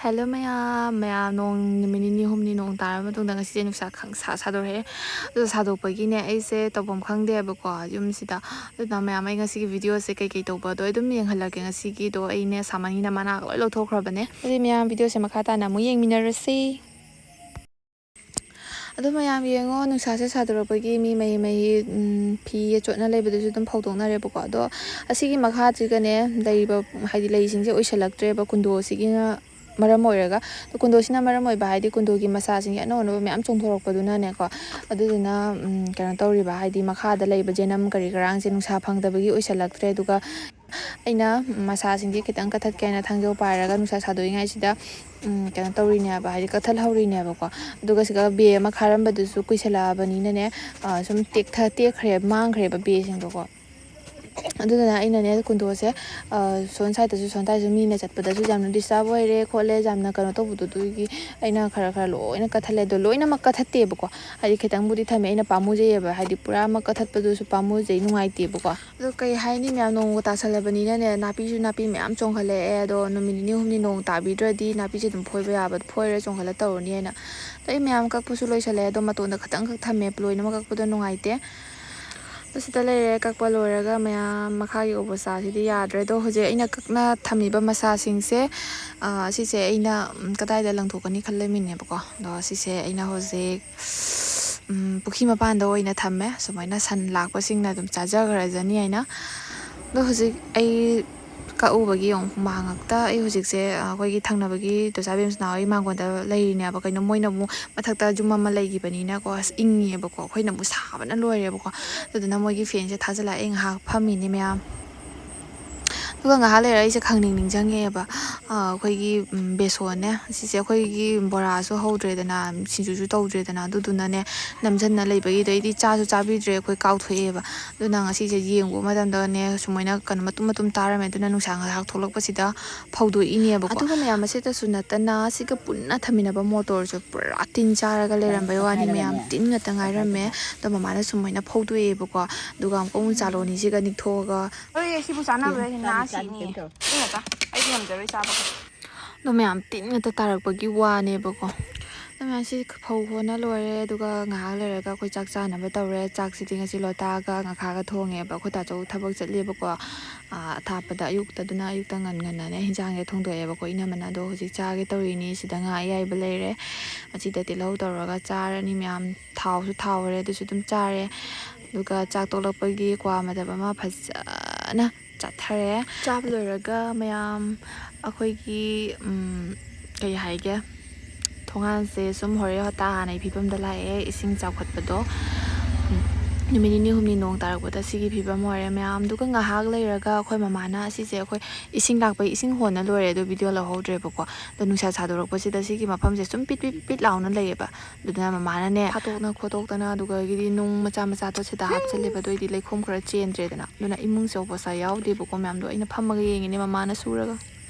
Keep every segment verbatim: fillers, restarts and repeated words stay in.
Hello ꯃꯌꯥꯝ, ꯃꯌꯥꯝ ꯅꯣꯡ ꯅꯨꯃꯤꯠ ꯅꯤꯅꯤ ꯍꯨꯝꯅꯤ ꯅꯣꯡ ꯇꯥꯔꯕ ꯃꯇꯨꯡꯗ ꯉꯁꯤꯁꯦ ꯅꯨꯡꯁꯥ ꯈꯪꯁꯥ ꯁꯥꯗꯣꯔꯛꯑꯦ꯫ ꯑꯗꯨ ꯁꯥꯗꯣꯛꯄꯒꯤꯅꯦ ꯑꯩꯁꯦ ꯇꯧꯐꯝ ꯈꯪꯗꯦꯕꯀꯣ ꯌꯨꯝꯁꯤꯗ꯫ ꯑꯗꯨꯅ ꯃꯌꯥꯝ ꯑꯩ ꯉꯁꯤꯒꯤ ꯚꯤꯗꯤꯑꯣꯁꯦ ꯀꯩꯀꯩ ꯇꯧꯕ ꯑꯗꯣ ꯑꯩ ꯑꯗꯨꯝ ꯌꯦꯡꯍꯜꯂꯛꯀꯦ꯫ ꯉꯁꯤꯒꯤꯗꯣ ꯑꯩꯅꯦ ꯁꯥꯃꯟꯒꯤꯅ ꯃꯅꯥꯒ ꯂꯣꯏ ꯂꯧꯊꯣꯛꯈ꯭ꯔꯕꯅꯦ꯫ ꯑꯗꯨꯗꯤ ꯃꯌꯥꯝ ꯚꯤꯗꯤꯑꯣꯁꯦ ꯃꯈꯥ ꯇꯥꯅ ꯑꯃꯨꯛ ꯌꯦꯡꯃꯤꯟꯅꯔꯁꯤ꯫ ꯑꯗꯨ ꯃꯌꯥꯝ ꯌꯦꯡꯉꯣ, ꯅꯨꯡꯁꯥꯁꯦ ꯁꯥꯗꯣꯔꯛꯄꯒꯤ ꯃꯤ ꯃꯍꯤ ꯃꯍꯤ, ꯎꯝ, ꯐꯤ ꯆꯣꯠꯅ ꯂꯩꯕꯗꯨꯁꯨ ꯑꯗꯨꯝ ꯐꯧꯗꯣꯛꯅꯔꯦꯕꯀꯣ꯫ ꯑꯗꯣ ꯑꯁꯤꯒꯤ ꯃꯈꯥꯁꯤꯒꯅꯦ ꯂꯩꯕ, ꯍꯥꯏꯗꯤ ꯂꯩꯁꯤꯡꯁꯦ ꯑꯣꯏꯁꯜꯂꯛꯇ꯭ꯔꯦꯕ ꯀꯨꯟꯗꯣꯁꯤꯒꯤꯅ ꯃꯔꯝ ꯑꯣꯏꯔꯒ꯫ ꯑꯗꯣ ꯀꯨꯟꯗꯣꯁꯤꯅ ꯃꯔꯝ ꯑꯣꯏꯕ ꯍꯥꯏꯗꯤ ꯀꯨꯟꯗꯣꯒꯤ ꯃꯆꯥꯁꯤꯡꯁꯦ ꯑꯅꯧ ꯑꯅꯧꯕ ꯃꯌꯥꯝ ꯆꯣꯡꯊꯣꯔꯛꯄꯗꯨꯅꯅꯦꯀꯣ꯫ ꯑꯗꯨꯗꯨꯅ, ꯎꯝ, ꯀꯩꯅꯣ ꯇꯧꯔꯤꯕ, ꯍꯥꯏꯗꯤ ꯃꯈꯥꯗ ꯂꯩꯕ ꯖꯦꯅꯝ ꯀꯔꯤ ꯀꯔꯥꯡꯁꯦ ꯅꯨꯡꯁꯥ ꯐꯪꯗꯕꯒꯤ ꯑꯣꯏꯁꯜꯂꯛꯇ꯭ꯔꯦ꯫ ꯑꯗꯨꯒ ꯑꯩꯅ ꯃꯁꯥꯁꯤꯡꯁꯦ ꯈꯤꯇꯪ ꯀꯠꯊꯠꯀꯦ ꯍꯥꯏꯅ ꯊꯥꯡꯖꯧ ꯄꯥꯏꯔꯒ ꯅꯨꯡꯁꯥ ꯁꯥꯗꯣꯛꯏꯉꯩꯁꯤꯗ, ꯎꯝ, ꯀꯩꯅꯣ ꯇꯧꯔꯤꯅꯦꯕ, ꯍꯥꯏꯗꯤ ꯀꯠꯊꯠꯍꯧꯔꯤꯅꯦꯕꯀꯣ꯫ ꯑꯗꯨꯒ ꯁꯤꯒ ꯕꯦ ꯑꯃ ꯈꯥꯔꯝꯕꯗꯨꯁꯨ ꯀꯨꯏꯁꯜꯂꯛꯑꯕꯅꯤꯅꯅꯦ, ꯑ, ꯁꯨꯝ ꯇꯦꯛꯊ-, ꯇꯦꯛꯈ꯭ꯔꯦ, ꯃꯥꯡꯈ꯭ꯔꯦꯕ ꯕꯦꯁꯤꯡꯗꯣꯀꯣ꯫ ꯑꯗꯨꯗꯨꯅ ꯑꯩꯅꯅꯦ ꯀꯨꯟꯗꯣꯁꯦ, ꯑ, ꯁꯣꯝ ꯁꯥꯏꯗꯇꯁꯨ ꯁꯣꯝ ꯁꯥꯏꯗꯇꯁꯨ ꯃꯤꯅ ꯆꯠꯄꯗꯁꯨ ꯌꯥꯝꯅ ꯗꯤꯁꯇꯔꯕ ꯑꯣꯏꯔꯦ ꯈꯣꯠꯂꯦ, ꯌꯥꯝꯅ ꯀꯩꯅꯣ ꯇꯧꯕꯗꯣ, ꯑꯗꯨꯒꯤ ꯑꯩꯅ ꯈꯔ ꯈꯔ ꯂꯣꯏꯅ ꯀꯠꯊꯠꯂꯦ꯫ ꯑꯗꯣ ꯂꯣꯏꯅꯃꯛ ꯀꯠꯊꯠꯇꯦꯕꯀꯣ, ꯍꯥꯏꯗꯤ ꯈꯤꯇꯪꯕꯨꯗꯤ ꯊꯝꯃꯦ꯫ ꯑꯩꯅ ꯄꯥꯝꯃꯨꯖꯩꯌꯦꯕ, ꯍꯥꯏꯗꯤ ꯄꯨꯔꯥꯃꯛ ꯀꯠꯊꯠꯄꯗꯨꯁꯨ ꯄꯥꯝꯃꯨꯖꯩ, ꯅꯨꯡꯉꯥꯏꯇꯦꯕꯀꯣ꯫ ꯑꯗꯣ ꯀꯩ ꯍꯥꯏꯅꯤ ꯃꯌꯥꯝ, ꯅꯣꯡꯒ ꯇꯥꯁꯜꯂꯕꯅꯤꯅꯅꯦ, ꯅꯥꯄꯤꯁꯨ ꯅꯥꯄꯤ ꯃꯌꯥꯝ ꯆꯣꯡꯈꯠꯂꯛꯑꯦ꯫ ꯑꯗꯣ ꯅꯨꯃꯤꯠ ꯅꯤꯅꯤ ꯍꯨꯝꯅꯤ ꯅꯣꯡ ꯇꯥꯕꯤꯗ꯭ꯔꯗꯤ ꯅꯥꯄꯤꯁꯦ ꯑꯗꯨꯝ ꯐꯣꯏꯕ ꯌꯥꯕ ꯐꯣꯏꯔ ꯆꯣꯡꯈꯠꯂ ꯇꯧꯔꯅꯤ ꯍꯥꯏꯅ꯫ ꯑꯗꯣ ꯑꯩ ꯃꯌꯥꯝ ꯀꯛꯄꯁꯨ ꯂꯣꯏꯁꯜꯂꯛꯑꯦ꯫ ꯑꯗꯣ ꯃꯇꯣꯟꯗ ꯈꯇꯪꯈꯛ ꯊꯝꯃꯦ, ꯂꯣꯏꯅꯃꯛ ꯀꯛꯄꯗꯣ ꯅꯨꯡꯉꯥꯏꯇꯦ꯫ ꯑꯗꯣ ꯁꯤꯗ ꯂꯩꯔꯦ ꯀꯛꯄ ꯂꯣꯏꯔꯒ ꯃꯌꯥꯝ꯫ ꯃꯈꯥꯒꯤ ꯎꯕ ꯆꯥꯁꯤꯗꯤ ꯌꯥꯗ꯭ꯔꯦ꯫ ꯑꯗꯣ ꯍꯧꯖꯤꯛ ꯑꯩꯅ ꯀꯛꯅ ꯊꯝꯃꯤꯕ ꯃꯁꯥꯁꯤꯡꯁꯦ, ꯑ, ꯁꯤꯁꯦ ꯑꯩꯅ, ꯎꯝ, ꯀꯗꯥꯏꯗ ꯂꯪꯊꯣꯛꯀꯅꯤ ꯈꯜꯂꯝꯃꯤꯅꯦꯕꯀꯣ꯫ ꯑꯗꯣ ꯁꯤꯁꯦ ꯑꯩꯅ ꯍꯧꯖꯤꯛ, ꯎꯝ, ꯄꯨꯈ꯭ꯔꯤ ꯃꯄꯥꯟꯗ ꯑꯣꯏꯅ ꯊꯝꯃꯦ꯫ ꯁꯨꯃꯥꯏꯅ ꯁꯟ ꯂꯥꯛꯄꯁꯤꯡꯅ ꯑꯗꯨꯝ ꯆꯥꯖꯈ꯭ꯔꯖꯅꯤ ꯍꯥꯏꯅ꯫ ꯑꯗꯣ ꯍꯧꯖꯤꯛ ꯑꯩ ꯀꯛꯎꯕꯒꯤ ꯑꯃꯨꯛ ꯍꯨꯃꯥꯡ ꯉꯥꯛꯇ꯫ ꯑꯩ ꯍꯧꯖꯤꯛꯁꯦ, ꯑ, ꯑꯩꯈꯣꯏꯒꯤ ꯊꯪꯅꯕꯒꯤ ꯇꯣꯆꯥ ꯕꯦꯝꯁꯅꯥ ꯍꯣꯏ ꯃꯥꯡꯒꯣꯟꯗ ꯂꯩꯔꯤꯅꯦꯕ꯫ ꯀꯩꯅꯣ, ꯃꯣꯏꯅ ꯑꯃꯨꯛ ꯃꯊꯛꯇ ꯌꯨꯝ ꯑꯃ ꯂꯩꯈꯤꯕꯅꯤꯅꯀꯣ, ꯑꯁ, ꯏꯪꯉꯤꯑꯕꯀꯣ꯫ ꯑꯩꯈꯣꯏꯅ ꯑꯃꯨꯛ ꯁꯥꯕꯅ ꯂꯣꯏꯔꯦꯕꯀꯣ꯫ ꯑꯗꯨꯗꯨꯅ ꯃꯣꯏꯒꯤ ꯐꯦꯟꯁꯦ ꯊꯥꯖꯤꯜꯂꯒ ꯑꯩ ꯉꯥꯏꯍꯥꯛ ꯐꯝꯃꯤꯅꯦ ꯃꯌꯥꯝ꯫ ꯑꯗꯨꯒ ꯉꯥꯏꯍꯥꯛ ꯂꯩꯔ ꯑꯩꯁꯦ ꯈꯪꯅꯤꯡ ꯅꯤꯡꯁꯤꯡꯉꯛꯑꯦꯕ꯫ ꯑ, ꯑꯩꯈꯣꯏꯒꯤ, ꯎꯝ, ꯕꯦꯁꯣꯟꯅꯦ, ꯁꯤꯁꯦ ꯑꯩꯈꯣꯏꯒꯤ ꯕꯣꯔꯥꯁꯨ ꯍꯧꯗ꯭ꯔꯦꯗꯅ, ꯁꯤꯡꯖꯨꯁꯨ ꯇꯧꯗ꯭ꯔꯦꯗꯅ, ꯑꯗꯨꯗꯨꯅꯅꯦ ꯅꯝꯁꯤꯟꯅ ꯂꯩꯕꯒꯤ ꯑꯗꯩꯗꯤ ꯆꯥꯁꯨ ꯆꯥꯕꯤꯗ꯭ꯔꯦ ꯑꯩꯈꯣꯏ, ꯀꯥꯎꯊꯣꯛꯑꯦꯕ꯫ ꯑꯗꯨꯅ ꯉꯁꯤꯁꯦ ꯌꯦꯡꯉꯨꯕ ꯃꯇꯝꯗꯅꯦ ꯁꯨꯃꯥꯏꯅ ꯀꯩꯅꯣ ꯃꯇꯨꯝ ꯃꯇꯨꯝ ꯇꯥꯔꯝꯃꯦ꯫ ꯑꯗꯨꯅ ꯅꯨꯡꯁꯥ ꯉꯥꯏꯍꯥꯛ ꯊꯣꯛꯂꯛꯄꯁꯤꯗ ꯐꯧꯗꯣꯛꯏꯅꯦꯕꯀꯣ꯫ ꯑꯗꯨꯒ ꯃꯌꯥꯝ ꯑꯁꯤꯗꯁꯨ ꯅꯠꯇꯅ ꯁꯤꯒ ꯄꯨꯟꯅ ꯊꯝꯃꯤꯟꯅꯕ ꯃꯣꯇꯣꯔꯁꯨ ꯄꯨꯔꯥ ꯇꯤꯟ ꯆꯥꯔꯒ ꯂꯩꯔꯝꯕꯩ ꯋꯥꯅꯤ ꯃꯌꯥꯝ, ꯇꯤꯟ ꯉꯥꯛꯇ ꯉꯥꯏꯔꯝꯃꯦ꯫ ꯑꯗꯣ ꯃꯃꯥꯅ ꯁꯨꯃꯥꯏꯅ ꯐꯧꯗꯣꯛꯑꯦꯕꯀꯣ꯫ ꯑꯗꯨꯒ ꯑꯃꯨꯛꯀ ꯑꯃꯨꯛ ꯆꯥꯂꯣꯅꯤꯁꯤꯒ ꯅꯤꯛꯊꯣꯛꯑꯒ꯫ ꯍꯣꯏ, ꯁꯤꯕꯨ ꯆꯥꯅꯕ꯭ꯔꯥ? ꯍꯦꯟꯅ ꯅꯥ ꯁꯤꯅꯤ꯫ ꯑꯩ ꯉꯥꯛꯇ, ꯑꯩꯗꯤ ꯉꯝꯖꯔꯣꯏ ꯆꯥꯕ꯫ ꯑꯗꯣ ꯃꯌꯥꯝ ꯇꯤꯟ ꯉꯥꯛꯇ ꯇꯥꯔꯛꯄꯒꯤ ꯋꯥꯅꯦꯕꯀꯣ꯫ ꯑꯗꯣ ꯃꯌꯥꯝꯁꯤ ꯐꯧ ꯍꯣꯟꯅ ꯂꯣꯏꯔꯦ, ꯑꯗꯨꯒ ꯉꯥꯏꯍꯥꯛ ꯂꯩꯔꯒ ꯑꯩꯈꯣꯏ ꯆꯥꯛ ꯆꯥꯅꯕ ꯇꯧꯔꯦ꯫ ꯆꯥꯛꯁꯤꯗꯤ ꯉꯁꯤ ꯂꯣꯇꯥꯒ ꯉꯥꯈꯥꯒ ꯊꯣꯡꯉꯦꯕ꯫ ꯑꯩꯈꯣꯏ ꯇꯥꯆꯧ ꯊꯕꯛ ꯆꯠꯂꯦꯕꯀꯣ, ꯑꯥ, ꯑꯊꯥꯞꯄꯗ꯫ ꯑꯌꯨꯛꯇ, ꯑꯗꯨꯅ ꯑꯌꯨꯛꯇ ꯉꯟ ꯉꯟꯅꯅꯦ ꯍꯤꯟꯖꯥꯡꯁꯦ ꯊꯣꯡꯗꯣꯛꯑꯦꯕꯀꯣ ꯏꯅꯝꯃꯅ꯫ ꯑꯗꯣ ꯍꯧꯖꯤꯛ ꯆꯥꯒꯦ ꯇꯧꯔꯤꯅꯤ꯫ ꯁꯤꯗ ꯉꯥ ꯑꯌꯥꯏꯕ ꯂꯩꯔꯦ, ꯃꯆꯤꯗ ꯇꯤꯜꯍꯧ ꯇꯧꯔꯒ ꯆꯥꯔꯅꯤ ꯃꯌꯥꯝ꯫ ꯊꯥꯎꯁꯨ ꯊꯥꯎꯔꯦ, ꯑꯗꯨꯁꯨ ꯑꯗꯨꯝ ꯆꯥꯔꯦ꯫ ꯑꯗꯨꯒ ꯆꯥꯛ ꯇꯣꯛꯂꯛꯄꯒꯤ ꯀ꯭ꯋꯥ ꯃꯇꯞ ꯑꯃ ꯐꯖꯅ ꯆꯥꯊꯔꯦ꯫ ꯆꯥꯕ ꯂꯣꯏꯔꯒ ꯃꯌꯥꯝ ꯑꯩꯈꯣꯏꯒꯤ, ꯎꯝ, ꯀꯩ ꯍꯥꯏꯒꯦ, ꯊꯣꯡꯒꯥꯟꯁꯦ ꯁꯨꯝ ꯍꯣꯔꯦ ꯍꯣꯇꯥ ꯍꯥꯟꯅꯩ ꯐꯤꯕꯝꯗ ꯂꯥꯛꯑꯦ꯫ ꯏꯁꯤꯡ ꯆꯥꯎꯈꯠꯄꯗꯣ, ꯎꯝ, ꯅꯨꯃꯤꯠ ꯅꯤꯅꯤ ꯍꯨꯝꯅꯤ ꯅꯣꯡ ꯇꯥꯔꯛꯄꯗ ꯁꯤꯒꯤ ꯐꯤꯕꯝ ꯑꯣꯏꯔꯦ ꯃꯌꯥꯝ꯫ ꯑꯗꯨꯒ ꯉꯥꯏꯍꯥꯛ ꯂꯩꯔꯒ ꯑꯩꯈꯣꯏ ꯃꯃꯥꯅ ꯑꯁꯤꯁꯦ ꯑꯩꯈꯣꯏ ꯏꯁꯤꯡ ꯂꯥꯛꯄꯒꯤ ꯏꯁꯤꯡ ꯍꯣꯟꯅ ꯂꯣꯏꯔꯦ, ꯑꯗꯣ ꯚꯤꯗꯤꯑꯣ ꯂꯧꯍꯧꯗ꯭ꯔꯦꯕꯀꯣ꯫ ꯑꯗꯣ ꯅꯨꯡꯁꯥ ꯁꯥꯗꯣꯔꯛꯄꯁꯤꯗ ꯁꯤꯒꯤ ꯃꯐꯝꯁꯦ ꯁꯨꯝ ꯄꯤꯠ ꯄꯤꯠ ꯄꯤꯠ ꯂꯥꯎꯅ ꯂꯩꯌꯦꯕ꯫ ꯑꯗꯨꯅ ꯃꯃꯥꯅꯅꯦ ꯐꯥꯠꯇꯣꯛꯅ ꯈꯣꯠꯇꯣꯛꯇꯅ, ꯑꯗꯨꯒꯒꯤꯗꯤ ꯅꯨꯡ ꯃꯆꯥ ꯃꯆꯥꯗꯣ ꯁꯤꯗ ꯍꯥꯞꯆꯜꯂꯦꯕ꯫ ꯑꯗꯨꯑꯣꯏꯗꯤ ꯂꯩꯈꯣꯝ ꯈꯔ ꯆꯦꯟꯗ꯭ꯔꯦꯗꯅ꯫ ꯑꯗꯨꯅ ꯏꯃꯨꯡ ꯆꯧꯕꯁꯥ ꯌꯥꯎꯗꯦꯕꯀꯣ ꯃꯌꯥꯝꯗꯣ꯫ ꯑꯩꯅ ꯐꯝꯃꯒ ꯌꯦꯡꯉꯤꯅꯦ ꯃꯃꯥꯅ ꯁꯨꯔꯒ꯫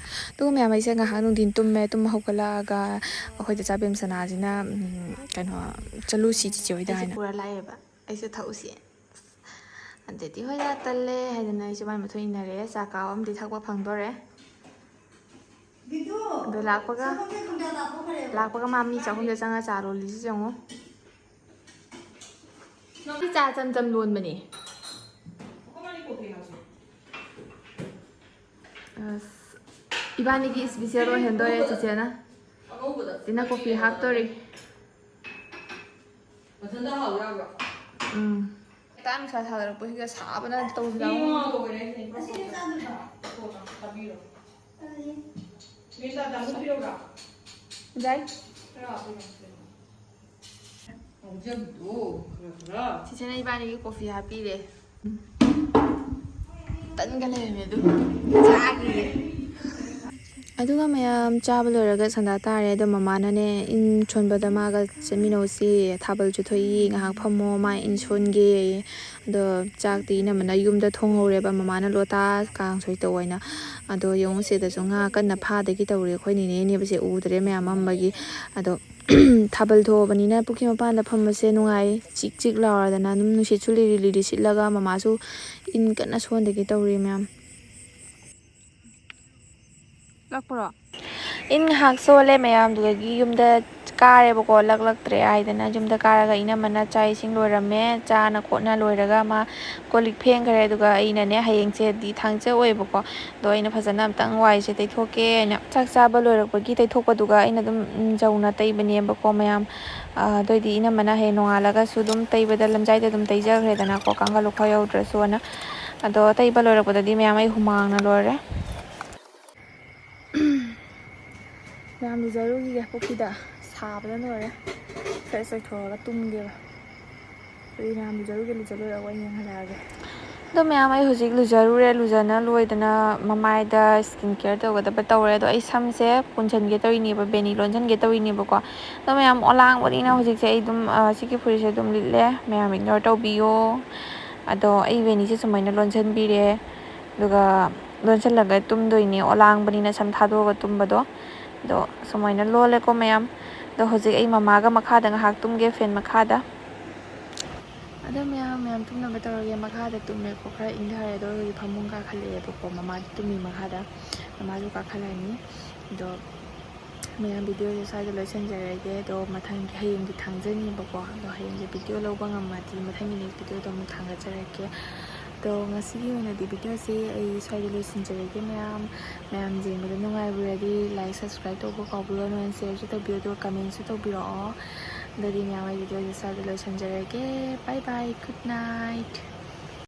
ꯑꯗꯨꯒ ꯃꯌꯥꯝ ꯑꯩꯁꯦ ꯉꯥꯏꯍꯥꯛ ꯅꯨꯡꯊꯤꯟ ꯇꯨꯝꯃꯦ꯫ ꯇꯨꯝ ꯍꯧꯒꯠꯂꯛꯑꯒ ꯑꯩꯈꯣꯏ ꯆꯆꯥ ꯕꯦꯝꯁꯅꯥꯁꯤꯅ, ꯎꯝ, ꯀꯩꯅꯣ, "ꯆꯠꯂꯨꯁꯤ ꯆꯤꯆꯦ ꯍꯣꯏꯗ" ꯑꯩꯁꯦ ꯍꯥꯏꯅ ꯄꯨꯔ ꯂꯥꯛꯑꯦꯕ꯫ ꯑꯩꯁꯦ ꯊꯛꯎꯁꯤ꯫ ꯑꯗꯨꯗꯤ ꯍꯣꯏꯗ ꯇꯜꯂꯦ ꯍꯥꯏꯗꯅ ꯑꯩꯁꯨ ꯃꯥꯏ ꯃꯇꯨꯡ ꯏꯟꯅꯔꯦ꯫ ꯆꯥ ꯀꯥꯞ ꯑꯃꯗꯤ ꯊꯛꯄ ꯐꯪꯗꯣꯔꯦ꯫ ꯑꯗꯣ ꯂꯥꯛꯄꯒ, ꯂꯥꯛꯄꯒ ꯃꯥ ꯃꯤ ꯆꯥꯛꯈꯨꯝꯗ ꯆꯪꯉ ꯆꯥ ꯂꯣꯜꯂꯤꯁꯤ ꯌꯦꯡꯉꯨ꯫ ꯅꯪꯗꯤ ꯆꯥ ꯆꯝ ꯆꯝ ꯂꯣꯟꯕꯅꯦ꯫ ꯑꯁ, ꯏꯕꯥꯅꯤꯒꯤ special ꯑꯣꯏꯍꯟꯗꯣꯔꯦ ꯆꯤꯆꯦꯅ꯫ ꯆꯤꯆꯦꯅ coffee ꯍꯥꯞꯇꯣꯔꯤ꯫ ꯃꯊꯟꯇ ꯍꯥꯎ ꯌꯥꯕ꯭ꯔꯣ? ꯎꯝ꯫ ꯇꯥ ꯅꯨꯡꯁꯥ ꯁꯥꯒꯠꯂꯛꯄꯁꯤꯒ ꯁꯥꯕꯅ ꯇꯧꯁꯤꯜꯂꯛꯑꯣ꯫ ꯏ ꯉꯥꯎꯕꯅꯦ ꯑꯩꯁꯦ꯫ ꯊꯥꯕꯤꯔꯣ꯫ ꯃꯤꯁ ꯇꯥꯃꯣ ꯄꯤꯔꯛꯎꯔꯥ? ꯌꯥꯏ꯫ ꯈꯔ ꯍꯥꯞꯄꯤꯔꯣ꯫ ꯉꯥꯎꯖꯕꯤꯗꯣ ꯈꯔ ꯈꯔ꯫ ꯆꯤꯆꯦꯅ ꯏꯕꯥꯅꯤꯒꯤ coffee ꯍꯥꯞꯄꯤꯔꯦ꯫ ꯇꯟꯒ ꯂꯩꯔꯝꯃꯦ ꯑꯗꯨ ꯆꯥꯈꯤꯒꯦ꯫ ꯑꯗꯨꯒ ꯃꯌꯥꯝ ꯆꯥꯕ ꯂꯣꯏꯔꯒ ꯁꯟꯗꯥ ꯇꯥꯔꯦ꯫ ꯑꯗꯣ ꯃꯃꯥꯅꯅꯦ ꯏꯟ ꯁꯣꯟꯕꯗ ꯃꯥꯒ ꯆꯠꯃꯤꯟꯅꯧꯁꯤ, ꯊꯥꯕꯜꯁꯨ ꯊꯣꯛꯏ, ꯉꯥꯏꯍꯥꯛ ꯐꯝꯃꯣ, ꯃꯥ ꯏꯟ ꯁꯣꯟꯒꯦꯌꯦ꯫ ꯑꯗꯣ ꯆꯥꯛꯇꯤ ꯏꯅꯝꯃꯅ ꯌꯨꯝꯗ ꯊꯣꯡꯍꯧꯔꯦꯕ, ꯃꯃꯥꯅ ꯂꯣꯇꯥ ꯀꯥꯡꯁꯣꯏ ꯇꯧ ꯍꯥꯏꯅ꯫ ꯑꯗꯣ ꯌꯦꯡꯉꯨ ꯁꯤꯗꯁꯨ ꯉꯥ ꯀꯟꯅ ꯐꯥꯗꯒꯤ ꯇꯧꯔꯤ꯫ ꯑꯩꯈꯣꯏ ꯅꯦꯅꯦꯅꯦꯕꯁꯦ ꯎꯗ꯭ꯔꯦ ꯃꯌꯥꯝ ꯃꯝꯕꯒꯤ꯫ ꯑꯗꯣ ꯊꯥꯕꯜ ꯊꯣꯛꯑꯕꯅꯤꯅ ꯄꯨꯈ꯭ꯔꯤ ꯃꯄꯥꯟꯗ ꯐꯝꯕꯁꯦ ꯅꯨꯡꯉꯥꯏ, ꯆꯤꯛ ꯆꯤꯛ ꯂꯥꯎꯔꯗꯅ꯫ ꯑꯗꯨꯝ ꯅꯨꯡꯁꯤꯠꯁꯨ ꯂꯤꯔꯤ ꯂꯤꯔꯤ ꯁꯤꯠꯂꯒ ꯃꯃꯥꯁꯨ ꯏꯟ ꯀꯟꯅ ꯁꯣꯟꯗꯒꯦ ꯇꯧꯔꯤ ꯃꯌꯥꯝ꯫ ꯂꯥꯛꯄ꯭ꯔꯣ? ꯏꯟ ꯉꯥꯏꯍꯥꯛ ꯁꯣꯜꯂꯦ ꯃꯌꯥꯝꯗꯨꯗꯒꯤ ꯌꯨꯝꯗ ꯀꯥꯔꯦꯕꯀꯣ, ꯂꯛꯂꯛꯇ꯭ꯔꯦ ꯍꯥꯏꯗꯅ꯫ ꯌꯨꯝꯗ ꯀꯥꯔꯒ ꯏꯅꯝꯃꯅ ꯆꯥꯛ ꯏꯁꯤꯡ ꯂꯣꯏꯔꯝꯃꯦ, ꯆꯥꯅ ꯈꯣꯠꯅ ꯂꯣꯏꯔꯒ ꯃꯥ ꯀꯣꯜ ꯂꯤꯛ ꯐꯦꯡꯈ꯭ꯔꯦ꯫ ꯑꯗꯨꯒ ꯑꯩꯅꯅꯦ, ꯍꯌꯦꯡꯁꯦꯗꯤ ꯊꯥꯡꯖ ꯑꯣꯏꯌꯦꯕꯀꯣ, ꯑꯗꯣ ꯑꯩꯅ ꯐꯖꯅ ꯑꯝꯇꯪ ꯋꯥꯏꯁꯦ ꯇꯩꯊꯣꯛꯀꯦ ꯍꯥꯏꯅ ꯆꯥꯛ ꯆꯥꯕ ꯂꯣꯏꯔꯛꯄꯒꯤ ꯇꯩꯊꯣꯛꯄꯗꯨꯒ ꯑꯩꯅ ꯑꯗꯨꯝ, ꯎꯝ, ꯖꯧꯅ ꯇꯩꯕꯅꯦꯕꯀꯣ ꯃꯌꯥꯝ꯫ ꯑꯗꯨꯑꯣꯏꯗꯤ ꯏꯅꯝꯃꯅ ꯍꯌꯦꯡ ꯅꯣꯡꯉꯥꯜꯂꯒꯁꯨ ꯑꯗꯨꯝ ꯇꯩꯕꯗ ꯂꯝꯖꯥꯏꯗ ꯑꯗꯨꯝ ꯇꯩꯖꯈ꯭ꯔꯦꯗꯅꯀꯣ, ꯀꯥꯡꯈꯜ ꯂꯨꯈꯥꯎ ꯌꯧꯗ꯭ꯔꯁꯨꯅ꯫ ꯑꯗꯣ ꯇꯩꯕ ꯂꯣꯏꯔꯛꯄꯗꯗꯤ ꯃꯌꯥꯝ ꯑꯩ ꯍꯨꯃꯥꯡꯅ ꯂꯣꯏꯔꯦ꯫ ꯃꯌꯥꯝ ꯂꯨꯖꯔꯨꯈꯤꯒꯦ ꯄꯨꯈ꯭ꯔꯤꯗ, ꯁꯥꯕꯗ ꯂꯣꯏꯔꯦ꯫ ꯐ꯭ꯔꯦꯁ ꯑꯣꯏꯊꯣꯛꯑꯒ ꯇꯨꯝꯒꯦꯕ꯫ ꯑꯗꯨꯗꯤ ꯃꯌꯥꯝ ꯂꯨꯖꯔꯨꯒꯦ, ꯂꯨꯖ ꯂꯣꯏꯔꯒ ꯑꯩ ꯌꯦꯡꯍꯜꯂꯛꯑꯒꯦ꯫ ꯑꯗꯣ ꯃꯌꯥꯝ, ꯑꯩ ꯍꯧꯖꯤꯛ ꯂꯨꯖꯔꯨꯔꯦ, ꯂꯨꯖꯅ ꯂꯣꯏꯗꯅ ꯃꯃꯥꯏꯗ ꯁ꯭ꯀꯤꯟ ꯀꯦꯌꯔ ꯇꯧꯒꯗꯕ ꯇꯧꯔꯦ꯫ ꯑꯗꯣ ꯑꯩ ꯁꯝꯁꯦ ꯄꯨꯟꯁꯤꯟꯒꯦ ꯇꯧꯔꯤꯅꯦꯕ, ꯕꯦꯅꯤ ꯂꯣꯟꯁꯤꯟꯒꯦ ꯇꯧꯔꯤꯅꯦꯕꯀꯣ꯫ ꯑꯗꯣ ꯃꯌꯥꯝ ꯑꯣꯂꯥꯡꯕꯅꯤꯅ ꯍꯧꯖꯤꯛꯁꯦ ꯑꯩ ꯑꯗꯨꯝ, ꯑ, ꯁꯤꯒꯤ ꯐꯨꯔꯤꯠꯁꯦ ꯑꯗꯨꯝ ꯂꯤꯠꯂꯦ, ꯃꯌꯥꯝ ꯏꯒꯅꯣꯔ ꯇꯧꯕꯤꯌꯣ꯫ ꯑꯗꯣ ꯑꯩ ꯕꯦꯅꯤꯁꯦ ꯁꯨꯃꯥꯏꯅ ꯂꯣꯟꯁꯤꯟꯕꯤꯔꯦ, ꯑꯗꯨꯒ ꯂꯣꯟꯁꯤꯜꯂꯒ ꯇꯨꯝꯗꯣꯏꯅꯦ, ꯑꯣꯂꯥꯡꯕꯅꯤꯅ ꯁꯝ ꯊꯥꯗꯣꯛꯑꯒ ꯇꯨꯝꯕꯗꯣ꯫ ꯑꯗꯣ ꯁꯨꯃꯥꯏꯅ ꯂꯣꯜꯂꯦꯀꯣ ꯃꯌꯥꯝ꯫ ꯑꯗꯣ ꯍꯧꯖꯤꯛ ꯑꯩ ꯃꯃꯥꯒ ꯃꯈꯥꯗ ꯉꯥꯏꯍꯥꯛ ꯇꯨꯝꯒꯦ, ꯐꯦꯟ ꯃꯈꯥꯗ꯫ ꯑꯗꯣ ꯃꯌꯥꯝ, ꯃꯌꯥꯝ ꯇꯨꯝꯅꯕ ꯇꯧꯔꯒꯦ꯫ ꯃꯈꯥꯗ ꯇꯨꯝꯃꯦꯀꯣ, ꯈꯔ ꯏꯪꯊꯔꯦ꯫ ꯑꯗꯣ ꯍꯧꯖꯤꯛ ꯐꯃꯨꯡ ꯀꯥꯈꯠꯂꯛꯑꯦꯕꯀꯣ, ꯃꯃꯥꯗꯤ ꯇꯨꯝꯃꯤ ꯃꯈꯥꯗ, ꯃꯃꯥꯁꯨ ꯀꯥꯈꯠꯂꯛꯑꯅꯤ꯫ ꯑꯗꯣ ꯃꯌꯥꯝ, ꯚꯤꯗꯤꯑꯣꯁꯦ ꯁ꯭ꯋꯥꯏꯗ ꯂꯣꯏꯁꯤꯟꯖꯔꯒꯦ꯫ ꯑꯗꯣ ꯃꯊꯪꯒꯤ, ꯍꯌꯦꯡꯗꯤ ꯊꯥꯡꯖꯅꯤꯕꯀꯣ, ꯑꯗꯣ ꯍꯌꯦꯡꯁꯦ ꯚꯤꯗꯤꯑꯣ ꯂꯧꯕ ꯉꯝꯃꯗꯤ ꯃꯊꯪꯒꯤ ꯅꯦꯛꯁ ꯚꯤꯗꯤꯑꯣꯗꯣ ꯑꯃꯨꯛ ꯊꯥꯡꯒꯠꯆꯔꯛꯀꯦ꯫ ꯑꯗꯣ ꯉꯁꯤꯒꯤ ꯑꯣꯏꯅꯗꯤ ꯚꯤꯗꯤꯑꯣꯁꯦ ꯑꯩ ꯁ꯭ꯋꯥꯏꯗ ꯂꯣꯏꯁꯤꯟꯖꯔꯒꯦ ꯃꯌꯥꯝ꯫ ꯃꯌꯥꯝ ꯌꯦꯡꯕꯗ ꯅꯨꯡꯉꯥꯏꯕꯤꯔꯗꯤ ꯂꯥꯏꯛ, ꯁꯕꯁꯀ꯭ꯔꯥꯏꯕ ꯇꯧꯕ ꯀꯥꯎꯕꯤꯒꯅꯨ, ꯑꯦꯟ ꯁꯤꯌꯔꯁꯨ ꯇꯧꯕꯤꯌꯣ, ꯑꯗꯨꯒ ꯀꯃꯦꯟꯁꯨ ꯇꯧꯕꯤꯔꯛꯑꯣ꯫ ꯑꯗꯨꯗꯤ ꯃꯌꯥꯝ, ꯑꯩ ꯚꯤꯗꯤꯑꯣꯁꯦ ꯁ꯭ꯋꯥꯏꯗ ꯂꯣꯏꯁꯤꯟꯖꯔꯒꯦ꯫ Bye bye, good night꯫